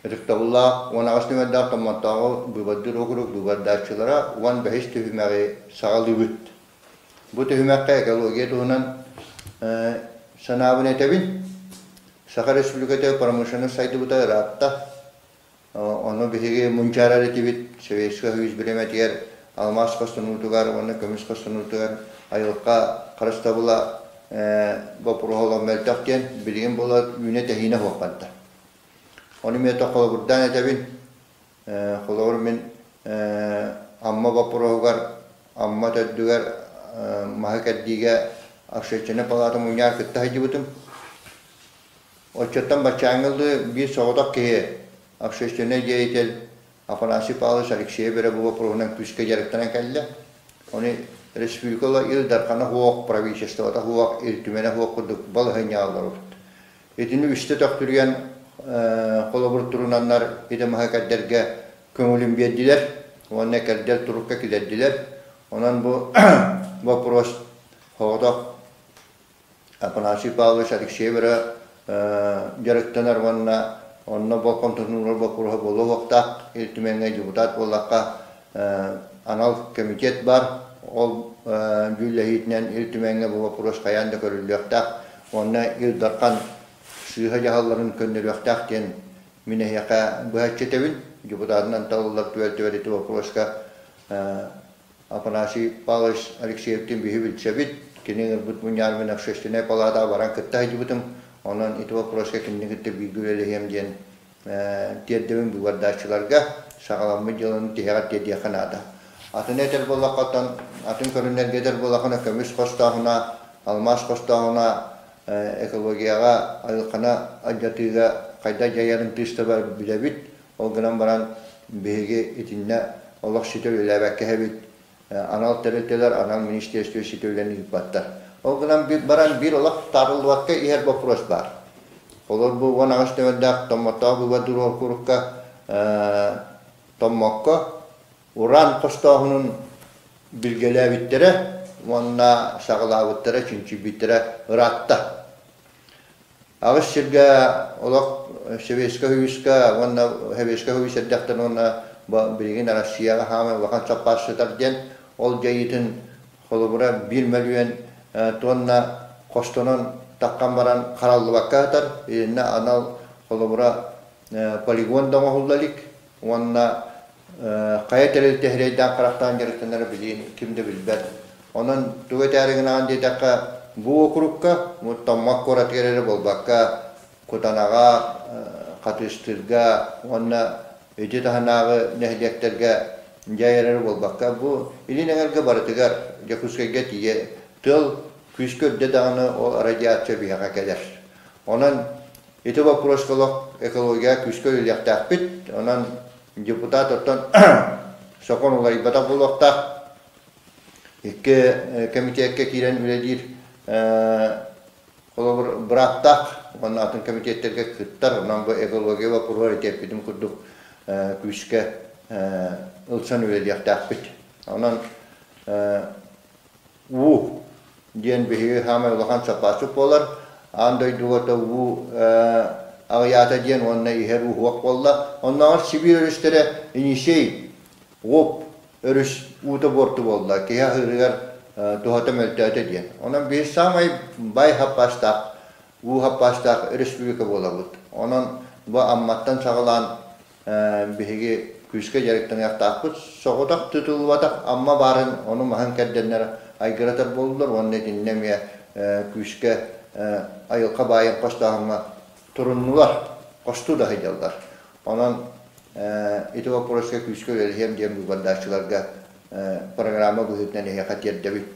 Ытыктабыллаах 18 нүөмэрдээх Томмоттооҕу быыбардыыр уокурук быыбардааччылара 15 түһүмэҕи саҕалыыбыт. Бу түһүмэххэ экология туһунан санаабын этэбин. Саха Республиката промышленность сайдыбыта ыраатта. Ону биһиги мунчаарар этибит Советскай Союз бириэмэтигэр алмаас хостонуутугар уонна көмүс хостонуутугар айылҕа харыстабыла боппуруоһа олох мөлтөх диэн билигин буола үүнэ-тэһиинэ суох барда. Ону эмиэ холобурдаан этэбин. Холобур мин Амма боппуруоһугар Амма төрдүгэр маһы кэрдиигэ общественнай палата мунньаҕар кытта сылдьыбытым. Оччоттон баччааҥҥылыы биир соҕотох киһи, общественнай деятель Афанасий Павлович Алексеев эрэ бу боппуруоһунан күүскэ дьарыктанан кэллэ. Ону республикала Ил Дархана суох, правительствота суох, Ил Түмэнэ суох курдук балаһыанньаҕа олоробут. Итини үстэ төхтүрүйэн холобур турунаннар ити маһы кэрдэргэ көҥүлүн биэрдилэр уонна кэрдэр турукка киллэрдилэр. Онон бу боппуруос соҕотох Афанасий Павлович Алексеев эрэ дьарыктанар уонна онно болҕомтотун уурар боппуруоһа буолуо суохтаах. Ил Түмэҥҥэ депутат буоллахха анал комитет баар. Ол дьүүллэһиитинэн Ил Түмэҥҥэ бу боппуруос хайаан да көрүллүөхтээх уонна Ил Дархан сыыһа дьаһалларын көннөрүөхтээх диэн мин эһиэхэ быһаччы этэбин. Депутатынан талыллар түбэлтэбэр ити боппуруоска Афанасий Павлович Алексеевтыын биһи билсэбит. Кини ыҥырбыт мунньаҕар мин общественнай палаатаҕа баран кытта сылдьыбытым. Онон ити боппуруоска кинини кытта бииргэ үлэлэһиэм диэн тиэрдэбин быыбардааччыларга. Саҕаламмыт дьыаланы тиһэҕэр тиэрдиэххэ наада. Атын этэр буоллахха, атын көрүҥнэргэ этэр буоллаххына, көмүс хостооһуна, алмаас хостооһуна экологияҕа, айылҕаны алдьатыыга хайдах дьайарын тыыс таба билэбит. Ол гынан баран биһиги итиннэ олох ситэ үлэлээбэккэ иһэбит. Анал тэрилтэлэр, анал министерство ситэ үлэни ыыппаттар. Ол гынан баран биир олох таарыллыбакка иһэр боппуруос баар. Олор бу 18 нөмөрдөөх Томмотоох быыбардыыр уокурукка Томмокко уран хостооһунун билгэлээбиттэрэ уонна саҕалаабыттара, чинчийбиттэрэ ыраатта. Аҕыс сиргэ олох Сэбиэскэй Союзка уонна Сэбиэскэй Союз эрдэхтэн уонна билигин Россияҕа хаамай улахан саппаас сытар диэн ол дьайыытын холобура 1 мөлүйүөн тонна хостонон таххан баран хараллыбакка сытар. Итиннэ анал холобура полигон да оҥоһулла илик уонна хайа тэрилтэ сирэйдээн харахтаан дьарыктанара билигин ким да билбэт. Онон тугу этээри гынаҕын диэтэххэ, бу уокурукка, бу Томмот куоратыгар эрэ буолбакка, Кутанаҕа, Хатыыстыырга уонна ити таһынааҕы нэһилиэктэргэ дьайар эрэ буолбакка, бу илин эҥэргэ барытыгар Дьокуускайга тиийэ тыал күүскэ үрдэ даҕаны ол радиация биһиэхэ кэлэр. Онон ити боппуруоска олох экология күүскэ үлэлиэхтээхпит. Онон депутат оттон сокуон уларыйбатах буолуохтаах. Икки комитекка киирэн үлэлиир холобур бырааптаах уонна атын комитеттэргэ кыттар. Онон бу экология боппуруоһар ити эппитим курдук күүскэ ылсан үлэлиэхтээхпит. Онон уу диэн биһиги саамай улахан саппааспыт буолар. Аан дойдуга да уу аҕыйаата диэн уонна иһэр уу суох буолла. Оннооҕор Сибиир өрүстэрэ Енисей, Оп өрүс уута буорту буолла, киһи аһыырыгар туһата мөлтөөтө диэн. Онон биһи саамай баай саппаастаах, уу саппаастаах республика буолабыт. Онон бу Амматтан саҕалаан биһиги күүскэ дьарыктаныахтаахпыт. Соҕотох тутуллубатах Амма баарын ону маһын кэрдэннэр айгыратар буоллулар уонна итиннэ эмиэ күүскэ айылҕа баайын хостооһуҥҥа туруннулар, хостуу да сылдьаллар. Онон ити боппуруоска күүскэ үлэлэһиэм диэн быыбардааччыларга программа быһыытынан эһиэхэ тиэрдэбин.